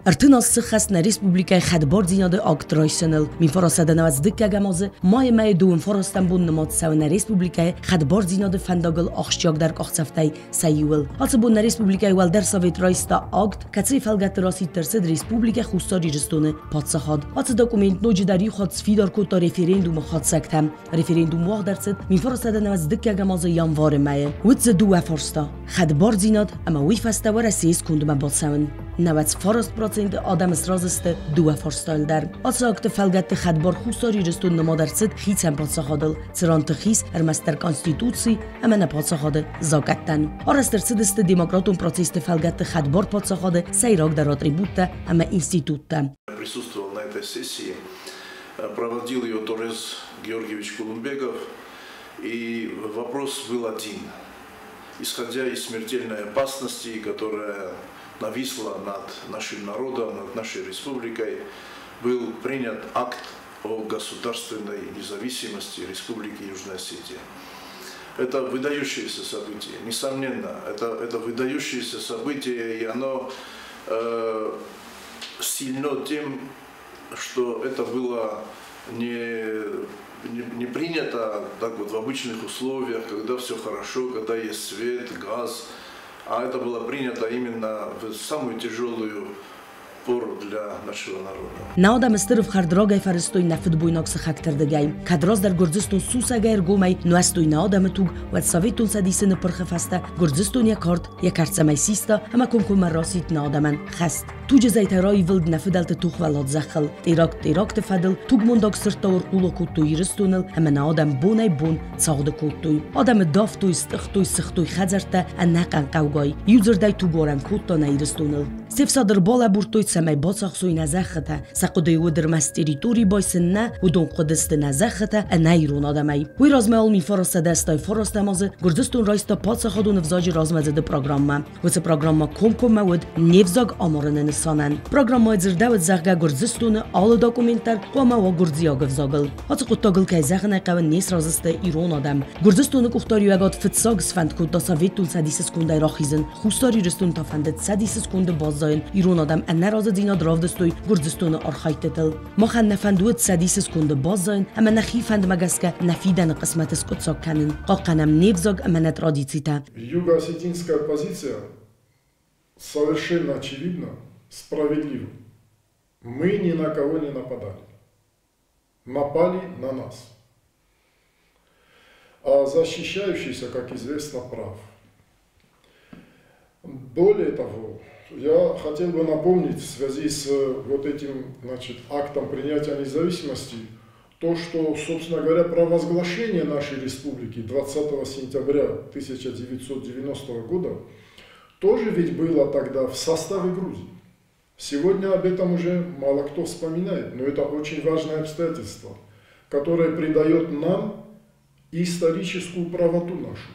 30 аз сыххӕст нӕ республикӕйы хӕдбардзинады акт райсыныл. 1991 азы майы мӕйы 29 бон нымад цӕуы нӕ республикӕйы хӕдбардзинады фӕндагыл ахсджиагдӕр къахдзӕфтӕй сӕ иуыл. Ацы бон нӕ республикӕйы Уӕлдӕр Совет райста акт, кӕцыйы фӕлгӕтты расидт ӕрцыд Республикӕ Хуссар Ирыстоны паддзахад. Ацы документ ноджыдӕр иу хатт сфидар кодта референдумы хатдзӕгтӕ. Референдум уагъд ӕрцыд 1992 азы январы мӕйы. Уыд дзы дыууӕ фарста: хӕдбардзинад ӕмӕ уый фӕстӕ Уӕрӕсейы скондмӕ бацӕуын. 99% адӕм сразы сты дыууӕ фарстайыл дӕр. Ацы акты фӕлгӕтты хӕдбар Хуссар Ирыстон нымад ӕрцыд хицӕн паддзахадыл, цыран тых ис ӕрмӕстдӕр Конституци ӕмӕ нӕ паддзахады закъӕттӕн. Арӕзт ӕрцыдысты демократон процессты фӕлгӕтты хӕдбар паддзахады сӕйрагдӕр атрибуттӕ ӕмӕ институттӕ. Присутствовал на этой сессии, проводил ее Торез Георгиевич Кулумбегов, и вопрос был один. Исходя из смертельной опасности, которая нависла над нашим народом, над нашей республикой, был принят акт о государственной независимости Республики Южная Осетия. Это выдающееся событие, несомненно, это выдающееся событие, и оно сильно тем, что это было не принято так вот в обычных условиях, когда все хорошо, когда есть свет, газ, а это было принято именно в самую тяжелую пору для нашего народа. Нӕ адӕмы стыр ӕфхӕрд рагӕй фӕрыстой нӕ фыдбойнаг сыхӕгты рдыгӕй. Кӕд раздӕр Гуырдзыстон сусӕгӕй ӕргомӕй нуӕзтой нӕ адӕмы туг, уӕд Советон Цӕдисы ныппырхы фӕстӕ Гуырдзыстон йӕ кард йӕ кӕрддзӕмӕй систа ӕмӕ комкоммӕ расидт нӕ адӕмӕн хӕст. Туджы зӕйтӕ раивылд нӕ фыдӕлты тохвӕллад зӕххыл. Теракт теракты фӕдыл тугмондаг сырдтӕ ӕрхъула кодтой Ирыстоныл ӕмӕ нӕ адӕм бонӕй-бон цагъды кодтой. Адӕмы давтой, стъыгътой, сыгътой хӕдзӕрттӕ ӕнӕхъӕн хъӕугай. Иудзырдӕй тугуарӕн кодта нӕ Ирыстоныл. Се фсад ӕрбалӕбурдтой, цӕмӕй бацахсой нӕ зӕххытӕ. Сӕ хъуыдыйы уыд ӕрмӕст территори байсын нӕ, уыдон хъуыды сты нӕ зӕххытӕ ӕнӕ ирон адӕмӕй. Уый размӕ уал 1989 азы Гуырдзыстон райста паддзахадон ӕвзаджы размӕдзыды программӕ. Уыцы программӕ комкоммӕ уыд не взаг амарыны нысанӕн. Программӕйы дзырдӕуыд, зӕгъгӕ, Гуырдзыстоны алы документ дӕр хъуамӕ уа гуырдзиаг ӕвзагыл. Ацы хъуыддагыл, кӕй зӕгъын ӕй хъӕуы, не сразы сты ирон адӕм. Гуырдзыстоны къухдариуӕгад фыццаг сфӕнд кодта Советон Цӕдисы скондӕй рахизын. Хуссар Ирыстон та фӕндыд Цӕдисы сконды баззайын. Ирон адӕм ӕнӕразыдзинад равдыстой Гуырдзыстоны архайдтытыл. Махӕн нӕ фӕнд уыд Цӕдисы сконды баззайын ӕмӕ нӕхи фӕндмӕ гӕсгӕ нӕ фидӕны хъысмӕты скъуыддзаг кӕнын. Хъахъхъӕнӕм не взаг ӕмӕ нӕ традицитӕ. Юго-осетинская позиция совершенно очевидно справедлива. Мы ни на кого не нападали. Напали на нас. А защищающийся, как известно, прав. Более того, я хотел бы напомнить в связи с вот этим, значит, актом принятия независимости, то, что, собственно говоря, провозглашение нашей республики 20 сентября 1990 года тоже ведь было тогда в составе Грузии. Сегодня об этом уже мало кто вспоминает, но это очень важное обстоятельство, которое придает нам историческую правоту нашу.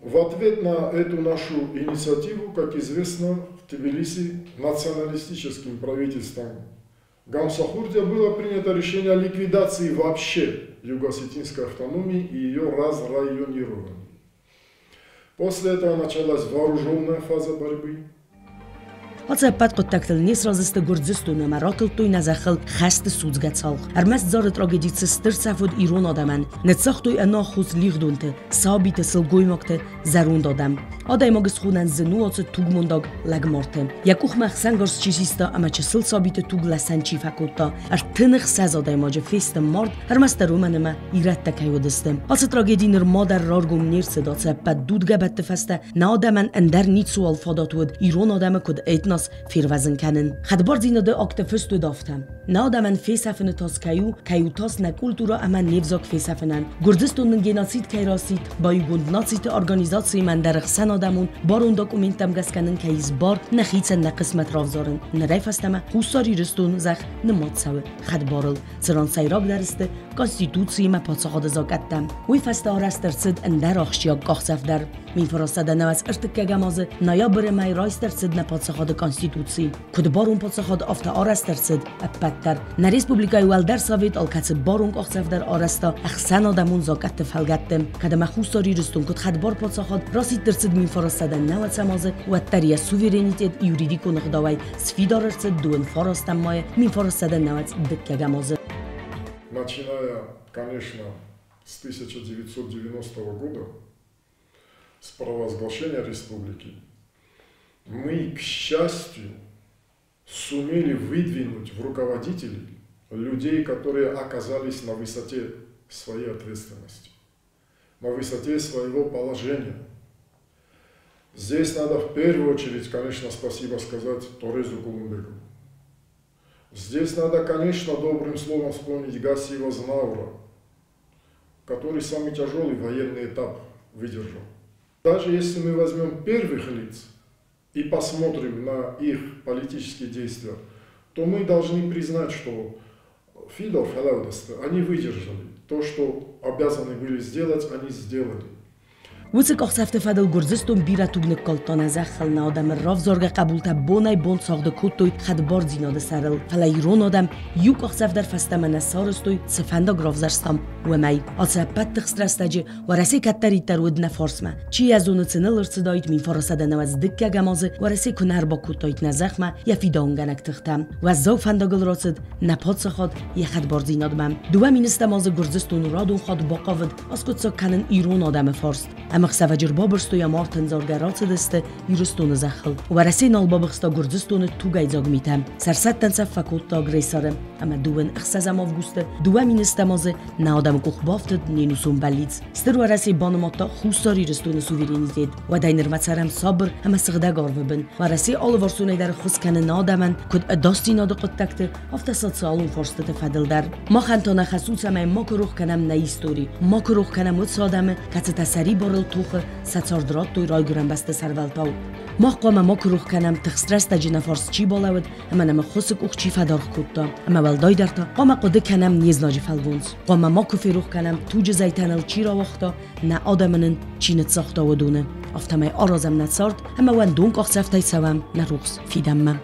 В ответ на эту нашу инициативу, как известно, в Тбилиси националистическим правительством Гамсахурдия было принято решение о ликвидации вообще юго-осетинской автономии и ее разрайонировании. После этого началась вооруженная фаза борьбы. Ацы ӕппӕт хъуыддӕгтыл не сразы сты Гуырдзыстон ӕмӕ ратылдтой нӕ зӕххыл хӕсты судзгӕ цалх. Ӕрмӕст Зары трагеди цы стыр цӕф уыд ирон адӕмӕн. Ныццагътой ӕнаххос лигъдонты, сабиты, сылгоймӕгты, зӕронд адӕм. Адӕймаг схонӕн зын у ацы тугмондаг лӕгмарты. Йӕ къухмӕ хсӕнгарз чи систа ӕмӕ чысыл сабиты туглӕсӕн чи фӕкодта, 36 адӕймаджы фесты мард, ӕрмӕстдӕр уымӕн ӕмӕ ирӕттӕ кӕй уыдысты. Ацы трагеди нырма дӕр раргом не рцыд ацы ӕппӕт дудгӕбӕтты фӕстӕ нӕ адӕмӕн ӕндӕр ницыуал фадат уыд ирон адӕмы куыд этнос фервӕзын кӕнын. Хӕдбардзинады акты фыст уыд афтӕ. Нӕ адӕмӕн фесӕфыны тас кӕй у, кӕй у тас нӕ культурӕ ӕмӕ не взаг фесӕфынӕн. Гуырдзыстон нын геноцид кӕй расидт, баиугонд нациты организациимӕ ӕндӕр ӕхсӕнадӕмон барон документтӕм гӕсгӕ нын кӕй ис бар нӕхицӕн нӕ хъысмӕт равзарын. Нырӕй фӕстӕмӕ Хуссар Ирыстоны зӕхх нымад цӕуы хӕдбарыл, цыран сӕйрагдӕр сты Конституциимӕ паддзахады закъӕттӕ. Уый фӕстӕ арӕзт ӕрцыд ӕндӕр ахсджиаг къахдзӕф дӕр. 1993 азы ноябры мӕй райст ӕрцыд нӕ паддзахады. Конституци. Куыд барон паддзахад, афтӕ арӕзт ӕрцыд ӕппӕт дӕр. Нӕ республикӕйы Уӕлдӕр Совет алкӕцы барон къахдзӕф дӕр арӕзта ӕхсӕнадӕмон закъӕтты фӕлгӕтты. Кӕд ӕмӕ Хуссар Ирыстон куыд хӕдбар паддзахад расидт ӕрцыд 1990 азы, уӕддӕр йӕ суверенитет юридикон ӕгъдауӕй сфидар ӕрцыд 29 майы 1992 азы. Начиная, конечно, с 1990 года, с провозглашения республики, мы, к счастью, сумели выдвинуть в руководители людей, которые оказались на высоте своей ответственности, на высоте своего положения. Здесь надо в первую очередь, конечно, спасибо сказать Торезу Кулумбегову. Здесь надо, конечно, добрым словом вспомнить Гассиева Знаура, который самый тяжелый военный этап выдержал. Даже если мы возьмем первых лиц и посмотрим на их политические действия, то мы должны признать, что Фидор Фалаудасты, они выдержали. То, что обязаны были сделать, они сделали. Уыцы къахдзӕфты фӕдыл Гуырдзыстон бирӕ туг ныккалдта нӕ зӕххыл, нӕ адӕмы равзаргӕ хъӕбултӕ бонӕй-бон цагъды кодтой хӕдбардзинады сӕрыл. Фӕлӕ ирон адӕм иу къахдзӕф дӕр фӕстӕмӕ нӕ сарӕзтой, цы фӕндаг равзӕрстам, уымӕй. Ацы ӕппӕт тыхст рӕстӕджы Уӕрӕсе кӕддӕриддӕр уыд нӕ фарсмӕ. Чи йӕ зоны, цы ныл ӕрцыдаид 1992 азы, Уӕрӕсе куы нӕ ӕрбакодтаид нӕ зӕхмӕ йӕ фидауынгӕнӕг тыхтӕ. Уӕззау фӕндагыл рацыд нӕ паддзахад йӕ хӕдбардзинадмӕ. 2010 азы Гуырдзыстон радон хатт бахъавыд аскъуыддзаг кӕнын ирон адӕмы фарст. Ӕмӕхсӕвӕджы ӕрбабырстой ӕмӕ артӕндзаргӕ рацыдысты Ирыстоны зӕххыл. Уӕрӕсе нал бабыхста Гуырдзыстоны тугӕйдзаг митӕм. Сӕрсӕттӕн цӕф фӕкодта агрессоры. Ӕмӕ 26 августы 2010 азы нӕ адӕмы къух бафтыд не нусон бӕллиц. Стыр Уӕрӕсе банымадта Хуссар Ирыстоны суверенитет. Уӕдӕй нырмӕ цӕрӕм сабыр ӕмӕ сыгъдӕг арвы бын. Уӕрӕсе алыварсонӕй дӕр ӕххуыс кӕны нӕ адӕмӕн, куыд ӕдасдзинады хъуыддӕгты, афтӕ социалон фарстыты фӕдыл дӕр. Махӕн та нӕ хӕс у, цӕмӕй макуы рох кӕнӕм нӕ истори, макуы рох кӕнӕм уыцы адӕмы, кӕцытӕ сӕрибарыл тохы сӕ цард радтой райгуырӕн бӕсты сӕрвӕлтау. Мах хъуамӕ макуы рох кӕнӕм, тыхст рӕстӕджы нӕ фарс чи балӕууыд ӕмӕ нӕм ӕххуысы къух чи фӕдаргъ кодта. Ӕмӕ уӕлдайдӕр та хъуамӕ хъуыды кӕнӕм не знаджы фӕлгонц. Хъуамӕ макуы ферох кӕнӕм, туджы зӕйтӕ ныл чи рауагъта, нӕ адӕмы нын чи ныццагъта, уыдоны. Афтӕмӕй аразӕм нӕ цард ӕмӕ уӕндон къахдзӕфтӕй цӕуӕм нӕ рухс фидӕнмӕ.